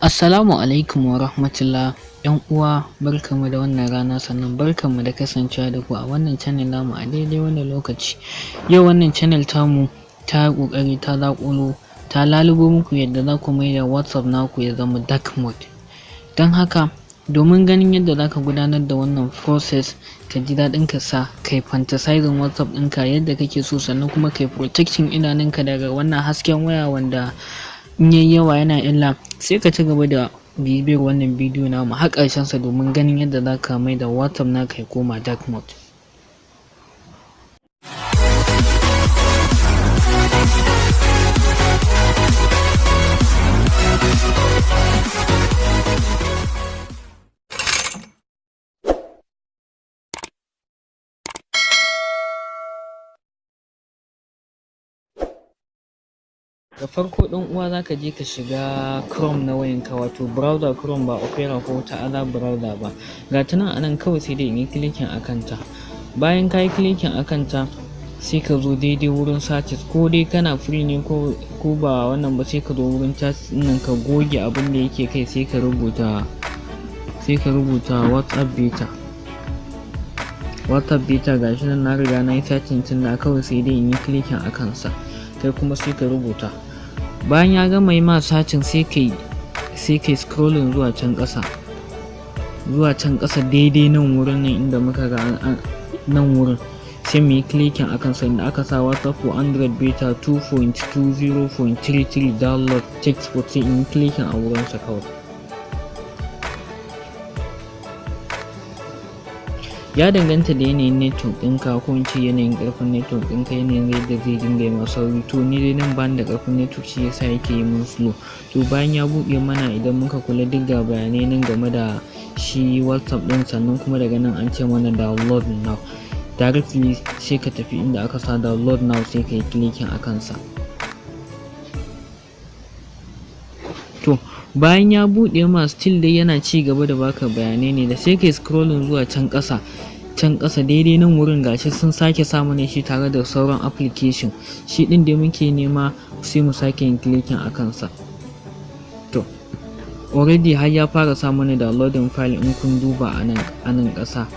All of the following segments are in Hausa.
Assalamu alaikum wa rahmatullah. ‘Yan uwa, barkanmu da wannan rana, sannan barkanmu da kasancewa da ku a wannan channel namu a daidai wannan lokaci. Yau wannan channel tamu ta yi ƙoƙari ta zaƙulo, ta lalubo muku yadda za ku maida WhatsApp naku ya zama dark mode. Don haka, domin ganin yadda za ka gudanar da wannan process, ka ji daɗin ka sa kai fantasizing WhatsApp ɗinka yadda kake so, sannan kuma kai protecting idanunka daga wannan hasken waya wanda in yayi yawa yana illa, sai ka ci gaba da bibiyar wannan bidiyo namu har ƙarshen sa domin ganin yadda za ka maida WhatsApp naka ya koma dark mode. Da farko, ɗan uwa, za ka je ka shiga Chrome na wayanka, wato browser Chrome, ba Opera ko wata other browser ba. Ga ta nan a nan, kawai sai dai in yi clicking a kanta. Bayan ka yi clicking a kanta, sai ka zo daidai wurin searches, ko dai kana free ne ko ba wannan ba, sai ka zo wurin search nan, ka goge abin da yake kai, sai ka rubuta WhatsApp beta. WhatsApp beta, gashi nan na riga na yi searching tun da, kawai sai dai in yi clicking a kansa. Kai kuma sai ka rubuta. Bayan ya gama yi ma searching, sai kai scrolling zuwa can ƙasa, zuwa can ƙasa, daidai nan wurin nan inda muka ga nan wurin, sai mu yi clicking akan sa inda aka sa WhatsApp for Android beta 2.20.33 download text, sai in yi clicking a wurin sa kawai. Ya danganta da yanayin network ɗinka, ko in ce yanayin ƙarfin network ɗinka, yanayin yadda zai dinga yi ma sauri. To, ni dai nan bani da ƙarfin network, shi yasa yake yi mun slow. To, bayan ya buɗe mana, idan muka kula, duk ga bayanai nan game da shi WhatsApp ɗin. Sannan kuma daga nan an ce mana "download now". Directly sai ka tafi inda aka sa "download now", sai ka yi clicking a kansa. To, bayan ya buɗe ma, still dai yana ci gaba da baka bayanai ne da sai kai scrolling zuwa can ƙasa, can ƙasa, daidai nan wurin. Gashi sun sake sa mana shi tare da sauran application. Shi ɗin da muke nema, sai mu sake yin clicking a kansa. To, already har ya fara sa mana downloading file. In kun duba a nan ƙasa,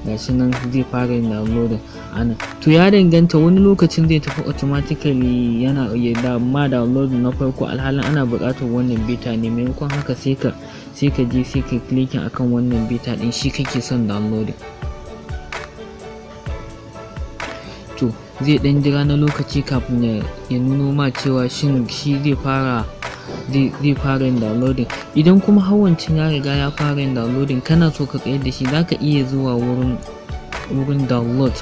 gashi nan zai fara yin downloading a nan. To, ya danganta, wani lokacin zai tafi automatically yana ya ma downloading na farko, alhalin ana buƙatar wannan beta ne. Maimakon haka, sai ka je sai ka clicking akan wannan beta ɗin, shi kake son downloading. To, zai ɗan jira na lokaci kafin ya nuno ma cewa shin shi zai fara yin downloading. Idan kuma har wancan ya riga ya fara yin downloading, kana so ka tsayar da shi, zaka iya zuwa wurin download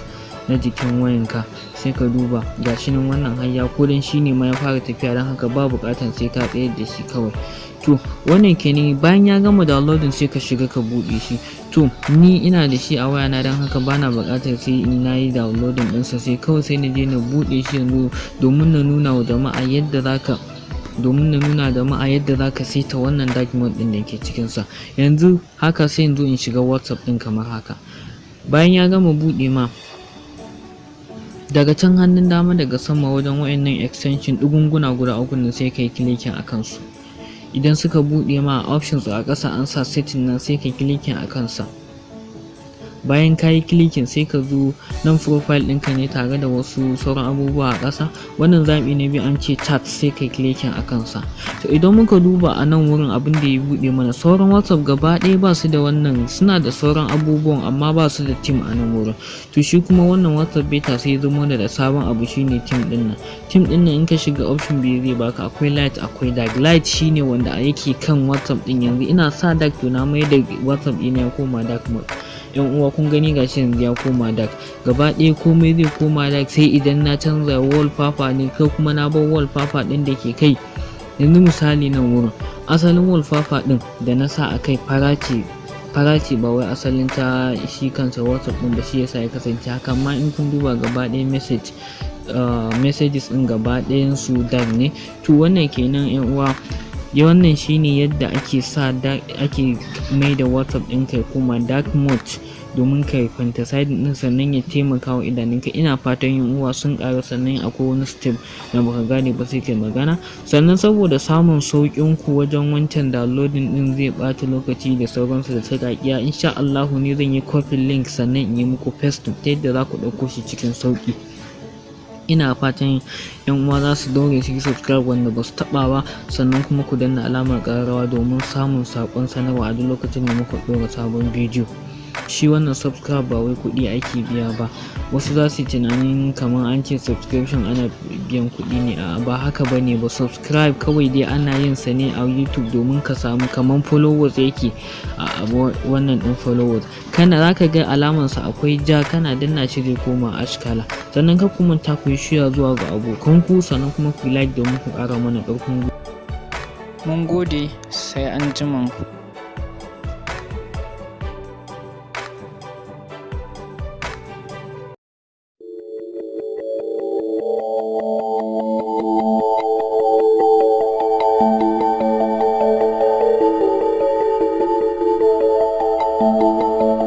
na jikin wayanka, sai ka duba. Gashi nan, wannan har ya ko dan shi ne ma ya fara tafiya, don haka ba buƙatar sai ka tsayar da shi kawai. To, wannan kenan. Bayan ya gama downloading, sai ka shiga ka buɗe shi. To, ni ina da shi a wayana, don haka bana buƙatar sai in na yi downloading ɗinsa. Sai kawai sai na je na buɗe shi yanzu domin na nuna jama'a yadda zaka saita wannan dark mode ɗin da ke cikinsa. Yanzu haka, sai in zo in shiga WhatsApp ɗin kamar haka. Bayan ya gama buɗe ma, daga can hannun dama, daga sama, wajen wayannan extension ɗigunguna guda uku nan, sai kai clicking a kansu. Idan suka buɗe ma options, a ƙasa an sa "setting" nan, sai kai clicking a kansa. Bayan ka yi clicking, sai ka zo nan, profile ɗinka ne tare da wasu sauran abubuwa a ƙasa. Wannan zaɓi na biyu, an ce "chat", sai kai clicking a kansa. To, idan muka duba a nan wurin, abin da ya buɗe mana, sauran WhatsApp gaba ɗaya ba su da wannan. Suna da sauran abubuwan, amma ba su da theme a nan wurin. To, shi kuma wannan WhatsApp beta sai ya zama da sabon abu, shine theme ɗin nan. Theme ɗin nan, in ka shiga, option biyu zai baka: akwai light, akwai dark. Light shine wanda yake kan WhatsApp ɗin yanzu. Ina sa dark, to na mai da WhatsApp ɗina ya koma dark mode. Yan uwa, kun gani, gashi yanzu ya koma dark gaba ɗaya. Komai zai koma dark, sai idan na canza wallpaper ne ko kuma na bar wallpaper ɗin da ke kai. Yanzu misali, nan wurin, asalin wallpaper ɗin da na sa a kai fara ce, fara ce, ba wai asalin ta shi kansa WhatsApp ɗin ba, shi yasa ya kasance haka. Amma in kun duba gaba ɗaya, messages ɗin gaba ɗayan su dark ne. To, wannan kenan, yan uwa. Ya wannan shine yadda ake sa ake mai da WhatsApp ɗinka ya koma dark mode. Domin ka fantasizing din, sannan ya taimaka wa idanunka. Ina fatan yan uwa sun ƙaru. Sannan akwai wani step da baka gane ba, sai kai magana. Sannan saboda samun sauƙin ku wajen wancan downloading din, zai ɓata lokaci da sauransu da sarƙaƙiya, insha Allahu ne zan yi copy link, sannan in yi muku paste ta yadda za ku ɗauko shi cikin sauƙi. Ina fatan yan uwa za su daure su yi subscribe wanda ba su taɓa ba, sannan kuma ku danna alamar ƙararrawa domin samun saƙon sanarwa a duk lokacin da muka ɗora sabon bidiyo. Shi wannan subscribe ba wai kuɗi ake biya ba. Wasu za su yi tunanin kamar an ce subscription ana biyan kuɗi ne. A ba haka ba ne ba. Subscribe kawai dai ana yin sa ne a YouTube domin ka samu kamar followers yake a wannan ɗin followers. Kana za ka ga alamansa akwai ja, kana danna shi zai koma ash kala. Sannan ka kuma ta ku yi share zuwa ga abokanku, sannan kuma ku like domin ku ƙara mana ƙarfin Mun gode, sai an ku.